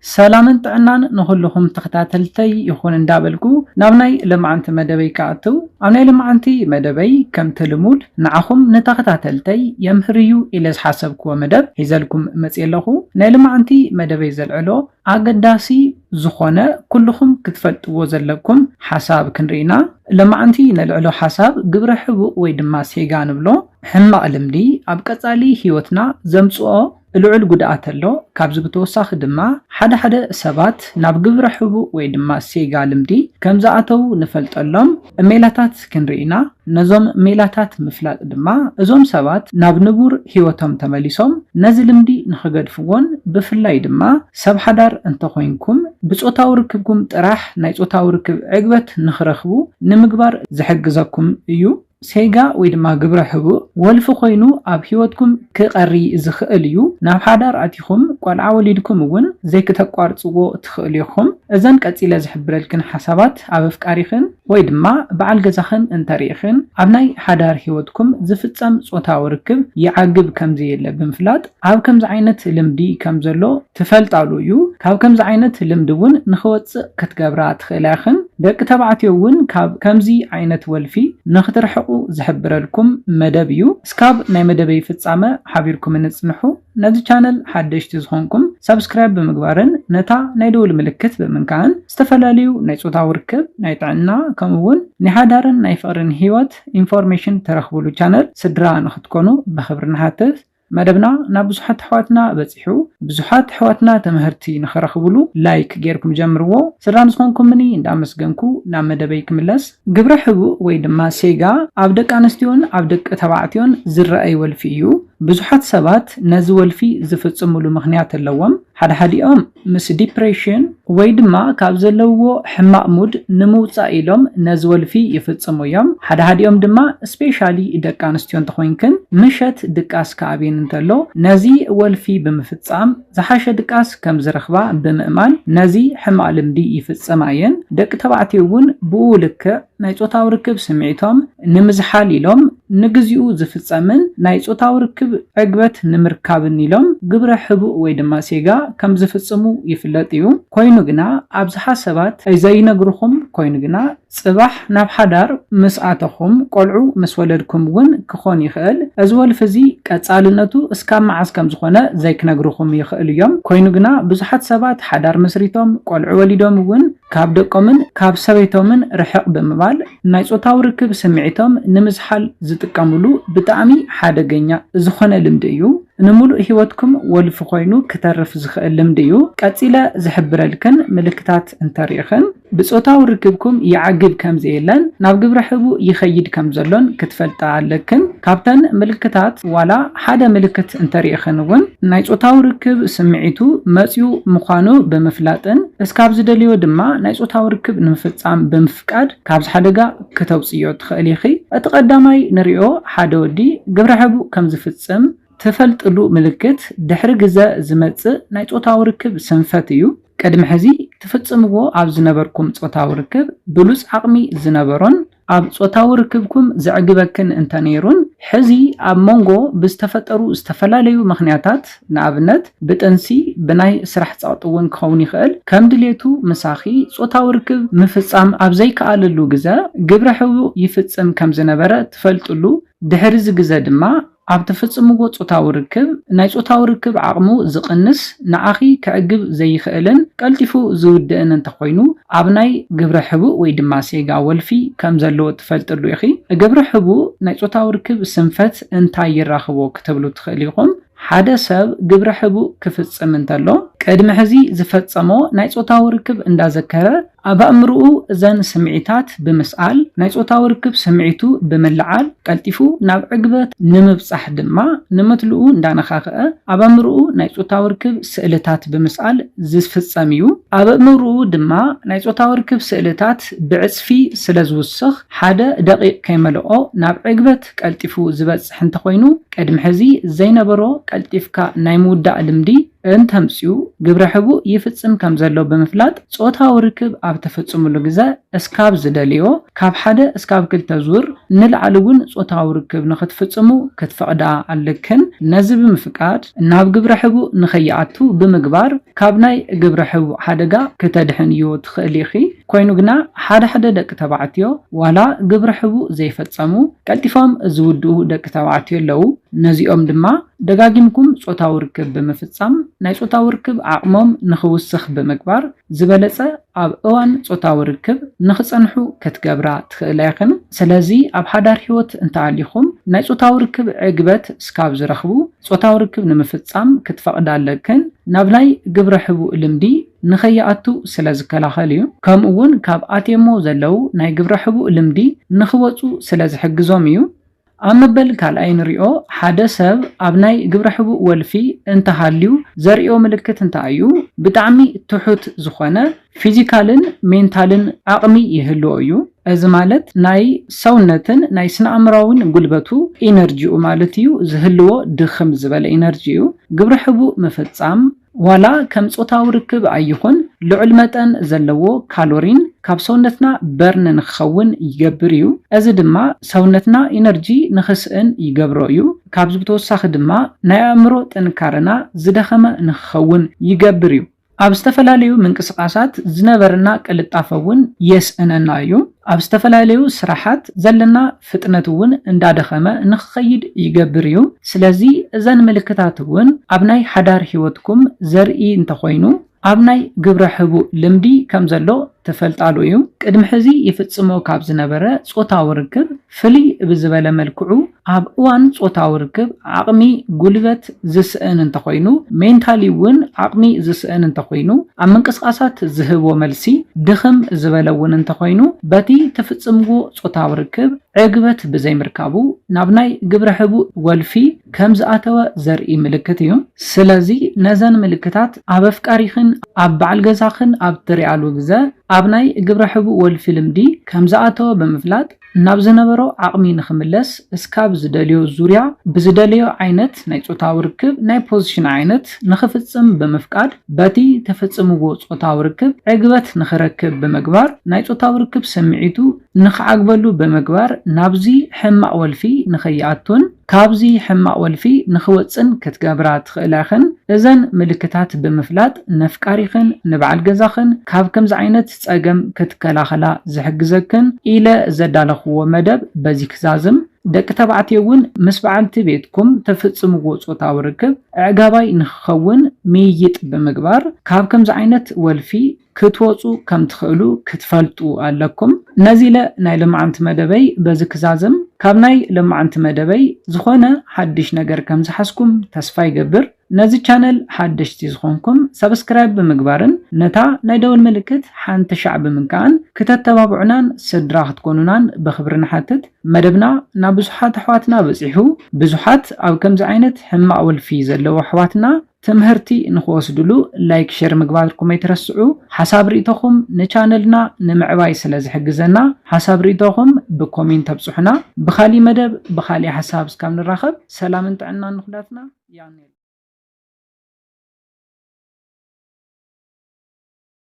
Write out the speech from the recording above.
ሰላምን ጥዕናን ንኹልኹም ተኸታተልተይ ይኹን እንዳበልኩ ናብ ናይ ልምዓንቲ መደበይ ክኣትው። ኣብ ናይ ልምዓንቲ መደበይ ከምቲ ልሙድ ንዓኹም ንተኸታተልተይ የምህር እዩ ኢለ ዝሓሰብክዎ መደብ ሒዘልኩም መፅየ ኣለኹ። ናይ ልምዓንቲ መደበይ ዘልዕሎ ኣገዳሲ ዝኾነ ኩልኹም ክትፈልጥዎ ዘለኩም ሓሳብ ክንርኢና። ልምዓንቲ ነልዕሎ ሓሳብ ግብረ ሕቡእ ወይ ድማ ሴጋ ንብሎ ሕማቕ ልምዲ ኣብ ቀፃሊ ህይወትና ዘምፅኦ ልዑል ጉድኣት ኣሎ። ካብዚ ብተወሳኺ ድማ ሓደ ሓደ ሰባት ናብ ግብረ ሕቡእ ወይ ድማ ሴጋ ልምዲ ከም ዝኣተዉ ንፈልጠሎም ሜላታት ክንርኢና። ነዞም ሜላታት ምፍላጥ ድማ እዞም ሰባት ናብ ንቡር ህይወቶም ተመሊሶም ነዚ ልምዲ ንኽገድፍዎን ብፍላይ ድማ ሰብ ሓዳር እንተኾይንኩም ብጾታዊ ርክብኩም ጥራሕ ናይ ጾታዊ ርክብ ዕግበት ንኽረኽቡ ንምግባር ዝሕግዘኩም እዩ። ሴጋ ወይ ድማ ግብረ ሕቡእ ወልፊ ኮይኑ ኣብ ህይወትኩም ክቐሪ ዝኽእል እዩ። ናብ ሓዳር ኣቲኹም ቆልዓ ወሊድኩም እውን ዘይክተቋርጽዎ ትኽእሉ ኢኹም። እዘን ቀጺለ ዝሕብረልክን ሓሳባት ኣብ ኣፍቃሪኽን ወይ ድማ በዓል ገዛኽን እንተሪኢኽን ኣብ ናይ ሓዳር ህይወትኩም ዝፍጸም ጾታዊ ርክብ ይዓግብ ከም ዘየለ ብምፍላጥ ኣብ ከምዚ ዓይነት ልምዲ ከም ዘሎ ትፈልጣሉ እዩ። ካብ ከምዚ ዓይነት ልምዲ እውን ንኽወጽእ ክትገብራ ትኽእላ ኢኽን። ደቂ ተባዕትዮ እውን ካብ ከምዚ ዓይነት ወልፊ ንኽትርሕቑ ዝሕብረልኩም መደብ እዩ። እስካብ ናይ መደበይ ፍጻመ ሓቢርኩምኒ ጽንሑ። ነዚ ቻነል ሓደሽቲ ዝኾንኩም ሳብስክራይብ ብምግባርን ነታ ናይ ደውል ምልክት ብምንካእን ዝተፈላለዩ ናይ ጾታዊ ርክብ፣ ናይ ጥዕና ከምኡ እውን ናይ ሓዳርን ናይ ፍቕርን ህይወት ኢንፎርሜሽን ተረኽብሉ ቻነል ስድራ ንኽትኮኑ ብኽብሪ ንሓትት። መደብና ናብ ብዙሓት ኣሕዋትና በጺሑ፣ ብዙሓት ኣሕዋትና ትምህርቲ ንኽረኽብሉ ላይክ ጌርኩም ጀምርዎ። ስድራ ንዝኾንኩምኒ እንዳመስገንኩ ናብ መደበይ ክምለስ። ግብረ ሕቡእ ወይ ድማ ሴጋ ኣብ ደቂ ኣንስትዮን ኣብ ደቂ ተባዕትዮን ዝረኣይ ወልፊ እዩ። ብዙሓት ሰባት ነዚ ወልፊ ዝፍጽምሉ ምኽንያት ኣለዎም። ሓደ ሓዲኦም ምስ ዲፕሬሽን ወይ ድማ ካብ ዘለውዎ ሕማቕ ሙድ ንምውጻእ ኢሎም ነዚ ወልፊ ይፍጽሙ እዮም። ሓደ ሓዲኦም ድማ ስፔሻሊ ደቂ ኣንስትዮ እንተኾይንክን ምሸት ድቃስ ክኣብየን እንተሎ ነዚ ወልፊ ብምፍጻም ዝሓሸ ድቃስ ከም ዝረኽባ ብምእማን ነዚ ሕማቕ ልምዲ ይፍጽማ እየን። ደቂ ተባዕትዮ እውን ብኡ ልክዕ ናይ ጾታዊ ርክብ ስምዒቶም ንምዝሓል ኢሎም ንግዚኡ ዝፍጸምን ናይ ጾታዊ ርክብ ዕግበት ንምርካብን ኢሎም ግብረ ሕቡእ ወይ ድማ ሴጋ ከም ዝፍጽሙ ይፍለጥ እዩ። ኮይኑ ግና ኣብዝሓ ሰባት ዘይነግርኹም ኮይኑ ግና ጽባሕ ናብ ሓዳር ምስ ኣተኹም ቆልዑ ምስ ወለድኩም እውን ክኾን ይኽእል። እዚ ወልፊ እዚ ቀጻልነቱ እስካብ መዓስ ከም ዝኾነ ዘይክነግርኹም ይኽእሉ እዮም። ኮይኑ ግና ብዙሓት ሰባት ሓዳር መስሪቶም ቆልዑ ወሊዶም እውን ካብ ደቆምን ካብ ሰበይቶምን ርሕቕ ብምባል ናይ ጾታዊ ርክብ ስምዒቶም ንምዝሓል ዝጥቀምሉ ብጣዕሚ ሓደገኛ ዝኾነ ልምዲ እዩ። ንምሉእ ህይወትኩም ወልፊ ኮይኑ ክተርፍ ዝኽእል ልምዲ እዩ። ቀጺለ ዝሕብረልክን ምልክታት እንተሪእኽን ብጾታዊ ርክብኩም ይዓግብ ከም ዘየለን ናብ ግብረ ሕቡእ ይኸይድ ከም ዘሎን ክትፈልጣ ኣለክን። ካብተን ምልክታት ዋላ ሓደ ምልክት እንተሪእኽን እውን ናይ ጾታዊ ርክብ ስምዒቱ መጽዩ ምዃኑ ብምፍላጥን እስካብ ዝደልዮ ድማ ናይ ጾታዊ ርክብ ንምፍጻም ብምፍቃድ ካብዚ ሓደጋ ክተውጽዮ ትኽእል ኢኺ። እቲ ቀዳማይ ንሪኦ ሓደ ወዲ ግብረ ሕቡእ ከም ዝፍጽም ትፈልጥሉ ምልክት ድሕሪ ግዘ ዝመጽእ ናይ ጾታዊ ርክብ ስንፈት እዩ። ቅድሚ ሕዚ ትፍጽምዎ ኣብ ዝነበርኩም ጾታዊ ርክብ ብሉጽ ዓቕሚ ዝነበሮን ኣብ ጾታዊ ርክብኩም ዘዕግበክን እንተነይሩን ሕዚ ኣብ መንጎ ብዝተፈጠሩ ዝተፈላለዩ ምኽንያታት ንኣብነት ብጥንሲ ብናይ ስራሕ ጸቕጢ እውን ክኸውን ይኽእል ከም ድሌቱ ምሳኺ ጾታዊ ርክብ ምፍጻም ኣብ ዘይከኣለሉ ግዘ ግብረ ሕቡእ ይፍጽም ከም ዝነበረ ትፈልጥሉ ድሕሪ እዚ ግዘ ድማ ኣብ ትፍጽምዎ ጾታዊ ርክብ ናይ ጾታዊ ርክብ ዓቕሙ ዝቕንስ ንዓኺ ከዕግብ ዘይኽእልን ቀልጢፉ ዝውድእን እንተኾይኑ ኣብ ናይ ግብረ ሕቡእ ወይ ድማ ሴጋ ወልፊ ከም ዘለዎ ትፈልጥሉ ኢኺ። ግብረ ሕቡእ ናይ ጾታዊ ርክብ ስንፈት እንታይ ይራኽቦ ክትብሉ ትኽእል ኢኹም። ሓደ ሰብ ግብረ ሕቡእ ክፍጽም እንተሎ ቅድሚ ሕዚ ዝፈጸሞ ናይ ጾታዊ ርክብ እንዳዘከረ ኣብ ኣእምርኡ እዘን ስምዒታት ብምስኣል ናይ ጾታዊ ርክብ ስምዒቱ ብምልዓል ቀልጢፉ ናብ ዕግበት ንምብጻሕ ድማ ንምትልኡ እንዳነኻኽአ ኣብ ኣእምርኡ ናይ ጾታዊ ርክብ ስእልታት ብምስኣል ዝፍጸም እዩ። ኣብ ኣእምርኡ ድማ ናይ ጾታዊ ርክብ ስእልታት ብዕጽፊ ስለ ዝውስኽ ሓደ ደቂቕ ከይመልኦ ናብ ዕግበት ቀልጢፉ ዝበጽሕ እንተኾይኑ ቅድሚ ሕዚ ዘይነበሮ ቀልጢፍካ ናይ ምውዳእ ልምዲ እንተምፅኡ ግብረ ሕቡእ ይፍፅም ከም ዘሎ ብምፍላጥ ጾታዊ ርክብ ኣብ ተፈፅምሉ ግዘ እስካብ ዝደልዮ ካብ ሓደ እስካብ ክልተ ዙር ንላዕሊ እውን ጾታዊ ርክብ ንክትፍፅሙ ክትፈቕዳ ኣለክን። ነዚ ብምፍቃድ ናብ ግብረ ሕቡእ ንኸይኣቱ ብምግባር ካብ ናይ ግብረ ሕቡእ ሓደጋ ክተድሕንዮ ትኽእል ኢኺ። ኮይኑ ግና ሓደ ሓደ ደቂ ተባዕትዮ ዋላ ግብረ ሕቡእ ዘይፈጸሙ ቀልጢፎም ዝውድኡ ደቂ ተባዕትዮ ኣለዉ። ነዚኦም ድማ ደጋጊምኩም ጾታዊ ርክብ ብምፍጻም ናይ ጾታዊ ርክብ ዓቕሞም ንኽውስኽ ብምግባር ዝበለጸ ኣብ እዋን ጾታዊ ርክብ ንኽጸንሑ ክትገብራ ትኽእላ ኢኽን። ስለዚ ኣብ ሓዳር ህይወት እንተሃሊኹም ናይ ጾታዊ ርክብ ዕግበት እስካብ ዝረኽቡ ጾታዊ ርክብ ንምፍጻም ክትፈቕዳ ኣለክን። ናብ ናይ ግብረ ሕቡእ ልምዲ ንኸይኣቱ ስለ ዝከላኸል እዩ። ከምኡ እውን ካብ ኣትየሞ ዘለዉ ናይ ግብረ ሕቡእ ልምዲ ንኽወፁ ስለ ዝሕግዞም እዩ። ኣብ መበል ካልኣይ ንሪኦ ሓደ ሰብ ኣብ ናይ ግብረ ሕቡእ ወልፊ እንተሃልዩ ዘርእዮ ምልክት እንታይ እዩ? ብጣዕሚ ትሑት ዝኾነ ፊዚካልን ሜንታልን ዓቕሚ ይህልዎ እዩ። እዚ ማለት ናይ ሰውነትን ናይ ስነ ኣእምራውን ጉልበቱ ኢነርጂኡ ማለት እዩ ዝህልዎ ድኽም ዝበለ ኢነርጂ እዩ። ግብረ ሕቡእ ምፍጻም ዋላ ከም ጾታዊ ርክብ ኣይኹን ልዑል መጠን ዘለዎ ካሎሪን ካብ ሰውነትና በርን ንክኸውን ይገብር እዩ። እዚ ድማ ሰውነትና ኢነርጂ ንክስእን ይገብሮ እዩ። ካብዚ ብተወሳኺ ድማ ናይ ኣእምሮ ጥንካረና ዝደኸመ ንክኸውን ይገብር እዩ። ኣብ ዝተፈላለዩ ምንቅስቃሳት ዝነበረና ቅልጣፈ እውን የስእነና እዩ። ኣብ ዝተፈላለዩ ስራሓት ዘለና ፍጥነት እውን እንዳደኸመ ንክኸይድ ይገብር እዩ። ስለዚ እዘን ምልክታት እውን ኣብ ናይ ሓዳር ህይወትኩም ዘርኢ እንተኾይኑ ኣብ ናይ ግብረ ሕቡእ ልምዲ ከም ዘሎ ትፈልጣሉ እዩ። ቅድሚ ሕዚ ይፍጽሞ ካብ ዝነበረ ጾታዊ ርክብ ፍልይ ብዝበለ መልክዑ ኣብ እዋን ጾታዊ ርክብ ዓቕሚ ጉልበት ዝስእን እንተኾይኑ፣ ሜንታሊ እውን ዓቕሚ ዝስእን እንተኾይኑ፣ ኣብ ምንቅስቃሳት ዝህቦ መልሲ ድኽም ዝበለ እውን እንተኾይኑ፣ በቲ ትፍጽምዎ ጾታዊ ርክብ ዕግበት ብዘይምርካቡ ናብ ናይ ግብረ ሕቡእ ወልፊ ከም ዝኣተወ ዘርኢ ምልክት እዩ። ስለዚ ነዘን ምልክታት ኣብ ኣፍቃሪኽን ኣብ በዓል ገዛኽን ኣብ ትሪኣሉ ግዘ ኣብ ናይ ግብረ ሕቡእ ወልፊ ልምዲ ከም ዝኣተወ ብምፍላጥ ናብ ዝነበሮ ዓቕሚ ንኽምለስ እስካብ ዝደልዮ ዙርያ ብዝደለዮ ዓይነት ናይ ጾታዊ ርክብ ናይ ፖዚሽን ዓይነት ንኽፍጽም ብምፍቃድ በቲ ተፈጽምዎ ጾታዊ ርክብ ዕግበት ንኽረክብ ብምግባር ናይ ጾታዊ ርክብ ስምዒቱ ንኽዓግበሉ ብምግባር ናብዚ ሕማቕ ወልፊ ንኸይኣቱን ካብዚ ሕማቕ ወልፊ ንኽወጽን ክትገብራ ትኽእላ ኢኽን። እዘን ምልክታት ብምፍላጥ ነፍቃሪኽን ንበዓል ገዛኽን ካብ ከምዚ ዓይነት ጸገም ክትከላኸላ ዝሕግዘክን ኢለ ዘዳለኽዎ መደብ በዚ ክዛዝም። ደቂ ተባዕትዮ እውን ምስ በዓልቲ ቤትኩም ተፍጽምዎ ጾታዊ ርክብ ኣዕጋባይ ንኽኸውን ምይይጥ ብምግባር ካብ ከምዚ ዓይነት ወልፊ ክትወጹ ከም ትኽእሉ ክትፈልጡ ኣለኩም። ነዚ ኢለ ናይ ልምዓንቲ መደበይ በዚ ክዛዝም። ካብ ናይ ልምዓንቲ መደበይ ዝኾነ ሓድሽ ነገር ከም ዝሓዝኩም ተስፋ ይገብር። ነዚ ቻነል ሓደሽቲ ዝኾንኩም ሰብስክራይብ ብምግባርን ነታ ናይ ደወል ምልክት ሓንቲ ሻዕ ብምንካእን ክተተባብዑናን ስድራ ክትኮኑናን ብኽብሪ ንሓትት። መደብና ናብ ብዙሓት ኣሕዋትና በጺሑ፣ ብዙሓት ኣብ ከምዚ ዓይነት ሕማቕ ወልፊ ዘለዉ ኣሕዋትና ትምህርቲ ንኽወስድሉ ላይክ ሸር ምግባርኩም ኣይትረስዑ። ሓሳብ ርእይቶኹም ንቻነልና ንምዕባይ ስለ ዝሕግዘና ሓሳብ ርእይቶኹም ብኮሜንት ተብጽሑና። ብኻሊእ መደብ ብኻሊእ ሓሳብ እስካብ ንራኸብ ሰላምን ጥዕናን ንኹላትና። ያኔል